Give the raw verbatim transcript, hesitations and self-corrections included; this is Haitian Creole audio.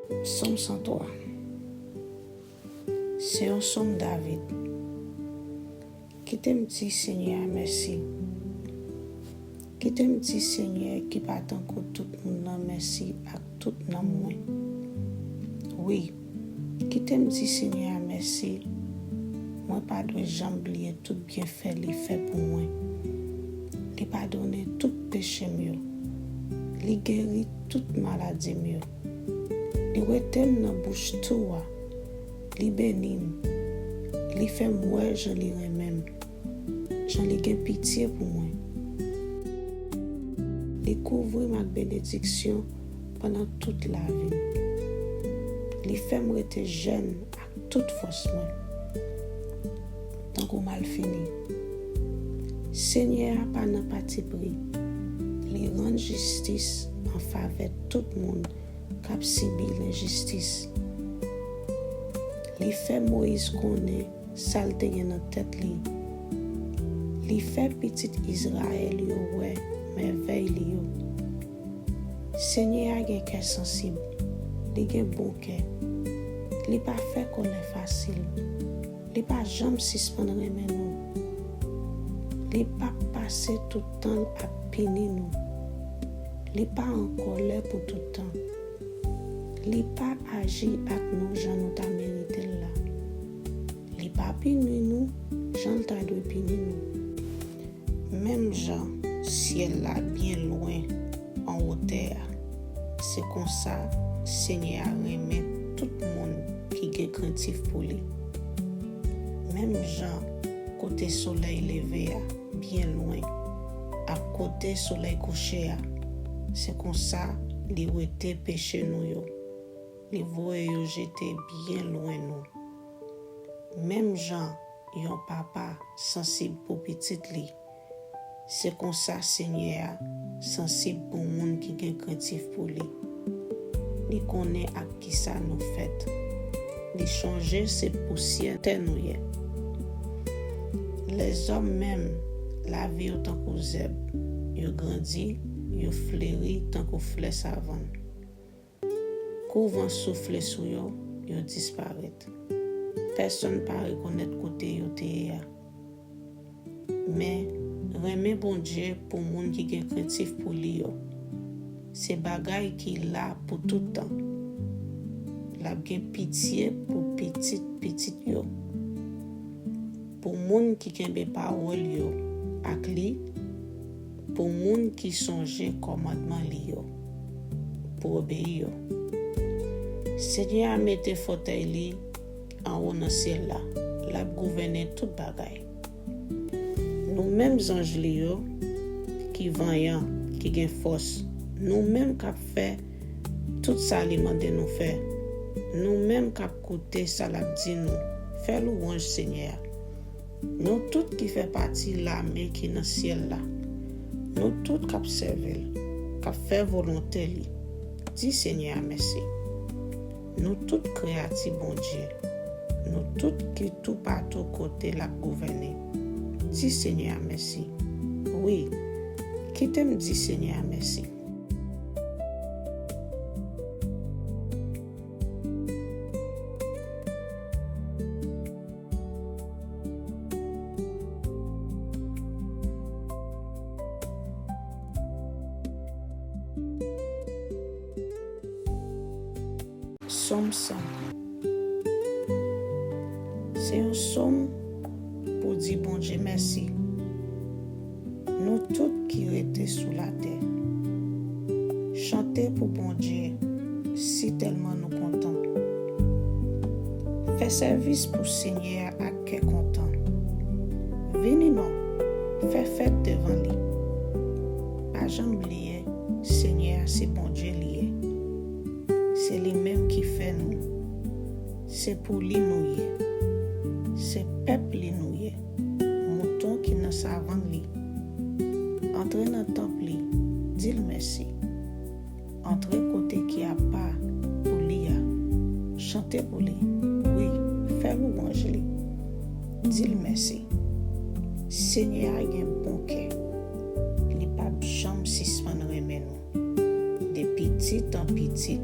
Sòm san twa. Se yon sòm David. Kite m di Senyè a mèsi. Kite m di Senyè ki pa tankou tout moun nan mèsi ak tout nanm mwen. Wi, kite m di Senyè a mèsi. Mwen pa dwe janm bliye tout byenfè li fè pou mwen. Li padone tout peche m yo. Li geri tout maladi m yo. Li wete m nan bouch tou a. Li beni m. Li fè m wè jan li renmen m, jan li gen pitye pou mwen. Li kouvri m ak benediksyon pandan tout lavi m. Li fè m rete jèn ak tout fòs mwen, tankou malfini. Senyè a pa nan patipri. Li rann jistis an favè tout moun k ap sibi lenjistis. Li fè Moyiz konnen sa l te gen nan tèt li. Li fè pitit Izrayèl yo wè mèvèy li yo. Senyè a gen kè sansib, li gen bon kè. Li pa fè kòlè fasil. Li pa janm sispann renmen nou. Li p ap pase tout tan l ap pini nou. Li pa an kòlè pou tout tan. Li pa aji ak nou jan nou ta merite l la. Li pa pini nou jan l ta dwe pini nou. Menm jan syèl la byen lwen an wotè a, se konsa Senyè a renmen tout moun ki gen krentif pou li. Menm jan kote solèy leve a byen lwen ak kote solèy kouche a, se konsa li wete peche nou yo. Li voye yo jete byen lwen nou. Menm jan yon papa sansib pou pitit li, se konsa Senyè a sansib pou moun ki gen krentif pou li. Li konnen ak kisa nou fèt. Li chonje se pousyè tè nou ye. Lèzòm menm, lavi yo tankou zèb. Yo grandi, yo fleri tankou flè savann. Kou van soufle sou yo, yo disparèt. Pèsonn pa rekonèt kote yo te ye a. Men, renmen Bondye pou moun ki gen krentif pou li yo, se bagay ki la pou tout tan. L ap gen pitye pou pitit pitit yo. Pou moun ki kenbe pawòl yo ak li, pou moun ki sonje kòmandman li yo, pou obeyi yo. Senyè a mete fòtèy li anwo nan syèl la, l ap gouvène tout bagay. Nou menm zanj li yo, ki vanyan, ki gen fòs, nou menm k ap fè tout sa li mande nou fè, nou menm k ap koute sa l ap di nou, fè lwanj Senyè a. Nou tout ki fè pati lame ki nan syèl la, nou tout k ap sèvi l, k ap fè volonte li, di Senyè a mèsi. Nou tout kreyati Bondye, nou tout ki toupatou kote l ap gouvène, di Senyè a mèsi. Wi, kite m di Senyè a mèsi. Sòm san. Se yon sòm pou di Bondye mèsi. Nou tout ki rete sou latè, chante pou Bondye, sitèlman nou kontan. Fè sèvis pou Senyè a ak kè kontan. Vini non, fè fèt devan li. Pa janm bliye, Senyè a se Bondye li ye. Se li menm ki fè nou. Se pou li nou ye. Se pèp li nou ye. Mouton ki nan savann li. Antre nan tanp li, di l mèsi. Antre kote ki apa pou li a. Chante pou li. Wi, fè lwanj li. Di l mèsi. Senyè a gen bon kè. Li p ap janm sispann renmen nou. De pitit an pitit,